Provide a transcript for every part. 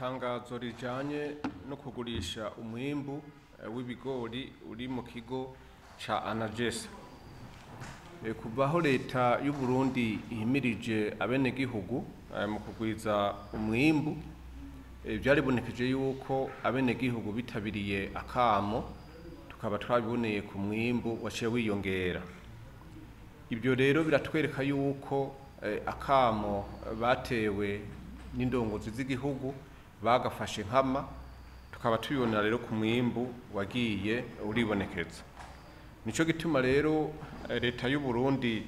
Itangazo rijanye no kugurisha umwimbu w'ibigori uri mu kigo ca ANAGESSA. Kuva aho leta y'u Burundi ihimirije abenegihugu mu kugwiza umwimbu, vyaribonekeje yuko abenegihugu bitabiriye akamo, tukaba twabiboneye ku mwimbu waciye wiyongera. Ibyo rero biratwereka yuko akamo batewe n'indongozi z'igihugu bagafashe nkama, tukaba tubibonera rero ku mwimbu wagiye uribonekeza. Nico gituma rero leta y'u Burundi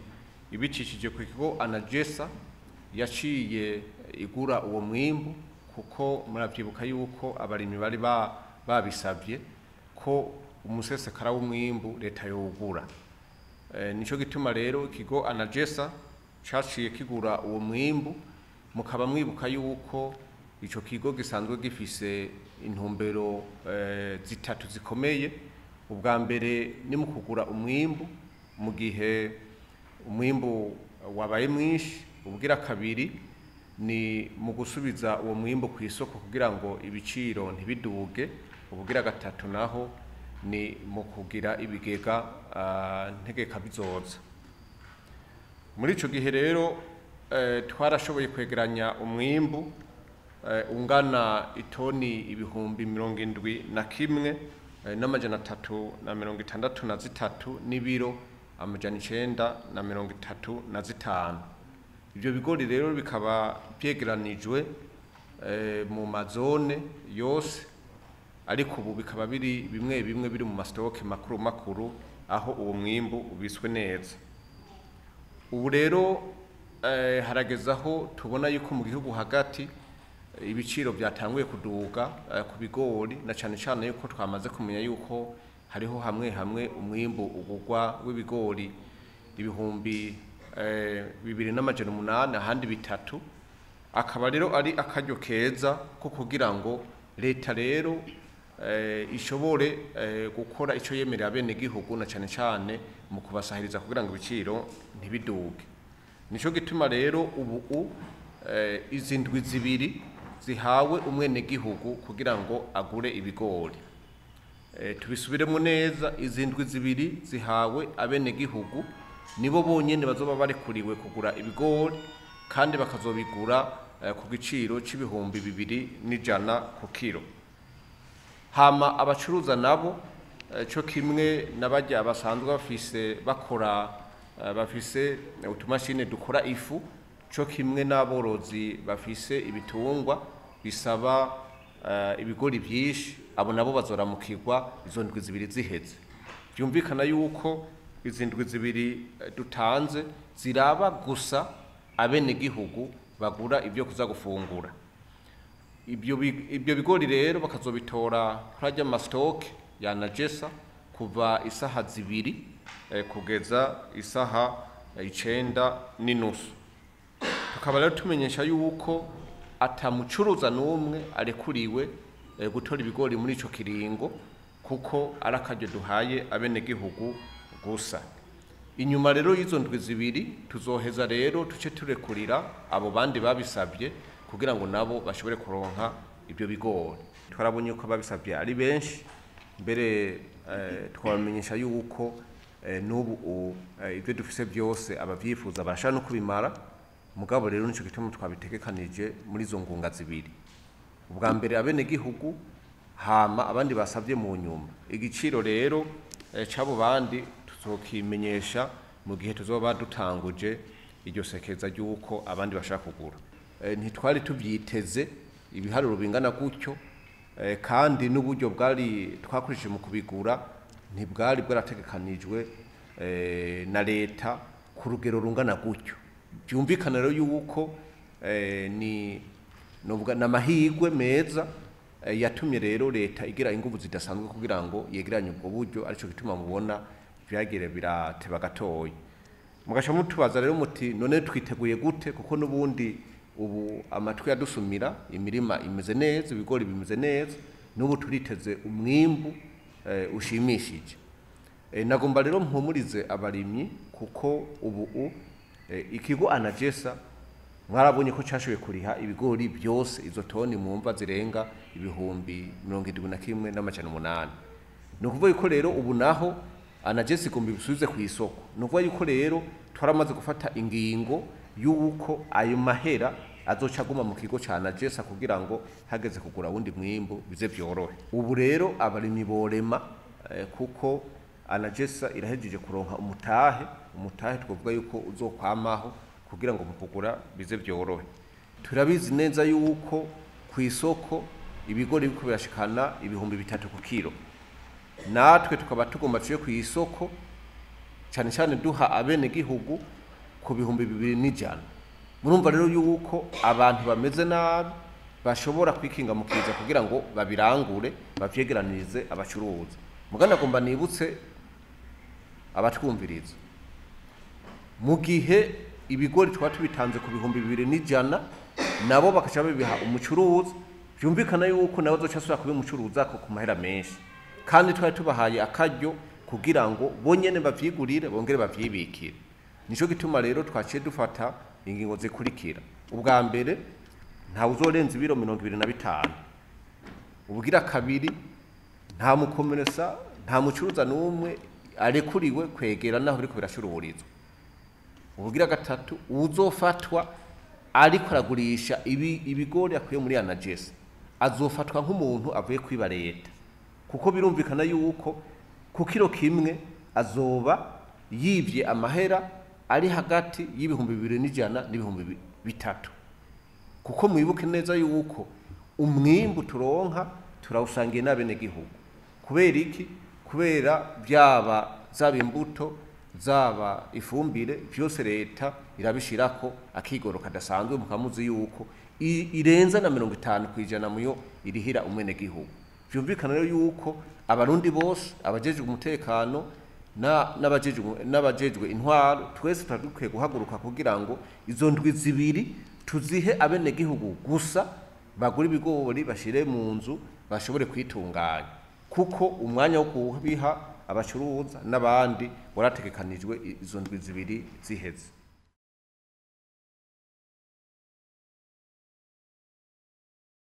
ibicishije ku kigo ANAGESSA yaciye igura uwo mwimbu, kuko muravyibuka yuko abarimyi bari babisavye ko umusesekara w'umwimbu leta yowugura. Nico gituma rero ikigo ANAGESSA caciye kigura uwo mwimbu, mukaba mwibuka yuko ico kigo gisanzwe gifise intumbero zitatu zikomeye. Ubwa mbere ni mu kugura umwimbu mu gihe umwimbu wabaye mwinshi, ubugira kabiri ni mu gusubiza uwo mwimbu ku isoko kugira ngo ibiciro ntibiduge, ubugira gatatu naho ni mu kugira ibigega ntegeka bizoza. Muri ico gihe rero twarashoboye kwegeranya umwimbu ungana itoni 71 363 n'ibiro 935. Ivyo bigori rero bikaba vyegeranijwe mu mazone yose, ariko ubu bikaba biri bimwe bimwe biri mu mastoke makuru makuru aho uwo mwimbu ubiswe neza. Ubu rero harageze aho tubona yuko mu gihugu hagati ibiciro vyatanguye kuduga ku bigori, na cane cane yuko twamaze kumenya yuko hariho hamwe hamwe umwimbu ugurwa w'ibigori 2800, ahandi 3. Akaba rero ari akaryo keza ko kugira ngo leta rero ishobore gukora ico yemerera abenegihugu, na cane cane mu kubasahiriza kugira ngo ibiciro ntibiduge. Nico gituma rero ubu izi ndwi zibiri zihawe umwenegihugu kugira ngo agure ibigori. Tubisubiremo neza, izi ndwi zibiri zihawe abenegihugu, nibo bonyene bazoba barekuriwe kugura ibigori, kandi bakazobigura ku giciro c'2100 ku kiro. Hama abacuruza nabo co kimwe n'abarya basanzwe bafise bakora bafise utumashine dukora ifu, co kimwe n'aborozi bafise ibitungwa bisaba ibigori vyinshi, abo nabo bazoramukirwa izo ndwi zibiri ziheze. Vyumvikana yuko izi ndwi zibiri dutanze ziraba gusa abenegihugu bagura ivyo kuza gufungura. Ibyo bigori rero bakazobitora kuri arya mastoke ya ANAGESSA kuva isaha 2 kugeza isaha 9:30. Tukaba rero tumenyesha yuko atamucuruza n'umwe arekuriwe gutora ibigori muri ico kiringo, kuko ari akaryo duhaye abenegihugu gusa. Inyuma rero y'izo ndwi zibiri tuzoheza rero tuce turekurira abo bandi babisabye kugira ngo nabo bashobore kuronka ibyo bigori. Twarabonye yuko ababisabye ari benshi, mbere twabamenyesha yuko n'ubu ibyo dufise byose abavyifuza barashaka no kubimara. Mugabo rero nico gituma twabitegekanije muri izo ngunga zibiri, ubwa mbere abenegihugu, hama abandi basabye mu nyuma. Igiciro rero c'abo bandi tuzokimenyesha mu gihe tuzoba dutanguje iryo sekeza ry'uko abandi bashaka kugura. Ntitwari tuvyiteze ibiharuro bingana gutyo, kandi n'uburyo bwari twakoresheje mu kubigura ntibwari bwarategekanijwe na leta ku rugero rungana gutyo. Byumvikana rero yuko ni n'amahirwe meza yatumye rero leta igira inguvu zidasanzwe kugira ngo yegeranye ubwo buryo, arico gituma mubona vyagire birateba gatoyi. Mugasha mutubaza rero muti none twiteguye gute, kuko n'ubundi ubu amatwi yadusumira imirima imeze neza, ibigori bimeze neza, n'ubu turiteze umwimbu ushimishije. Nagomba rero mpumurize abarimyi, kuko ubu ikigo ANAGESSA Mwarabonye ko cashoboye kuriha ibigori byose, izo toni mwumva zirenga 71,800. Ni ukuvuga yuko rero ubu naho ANAGESSA igomba ibisubize ku isoko. Ni ukuvuga yuko rero twaramaze gufata ingingo y'uko ayo mahera azoca aguma mu kigo ca ANAGESSA kugira ngo hageze kugura wundi mwimbu bize byorohe. Ubu rero abarimyi borema, kuko ANAGESSA irahejeje kuronka umutahe twovuga yuko uzokwamaho kugira ngo mu kugura bize byorohe. Turabizi neza yuko ku isoko ibigori biriko birashikana 3000 ku kiro, natwe tukaba tugomba tuje ku isoko cyane cyane duha abenegihugu ku 2100. Murumva rero yuko abantu bameze nabi bashobora kwikinga mu kiza kugira ngo babirangure bavyegeranirize abacuruza. Mugana agomba nibutse abatwumviriza, mu gihe ibigori twa tubitanze ku 2100 nabo bakaca babiha umucuruzi, byumvikana yuko nawe azoca asubira kubimucuruza ko ku mahera menshi, kandi twari tubahaye akaryo kugira ngo bonyene bavyigurire bongere bavyibikire. Nico gituma rero twaciye dufata ingingo zikurikira. Ubwa mbere, nta uzorenza ibiro 25. Ubugira kabiri, nta mukomeresa, nta mucuruza n'umwe arekuriwe kwegera naho biriko biracururizwa. Ubugira gatatu, uzofatwa ariko aragurisha ibigori akuye muri ANAGESSA azofatwa nk'umuntu avuye kwiba leta, kuko birumvikana yuko ku kiro kimwe azoba yivye amahera ari hagati y'2100 n'3000. Kuko mwibuke neza yuko umwimbu turonka turawusangiye n'abenegihugu. Kubera iki? Kubera byaba zaba imbuto zaba ifumbire byose leta irabishirako akigoro kadasanzwe, mukamuzi yuko irenza na 50% muyo irihira umwenegihugu. Byumvikana rero yuko abarundi bose, abajejwe umutekano n'abajejwe intwaro, twese tuba dukwiye guhaguruka kugira ngo izo ndwi zibiri tuzihe abenegihugu gusa bagura ibigori bashire mu nzu bashobore kwitunganya, kuko umwanya wo kubiha abacuruza n'abandi warategekanijwe izo ndwi zibiri ziheze.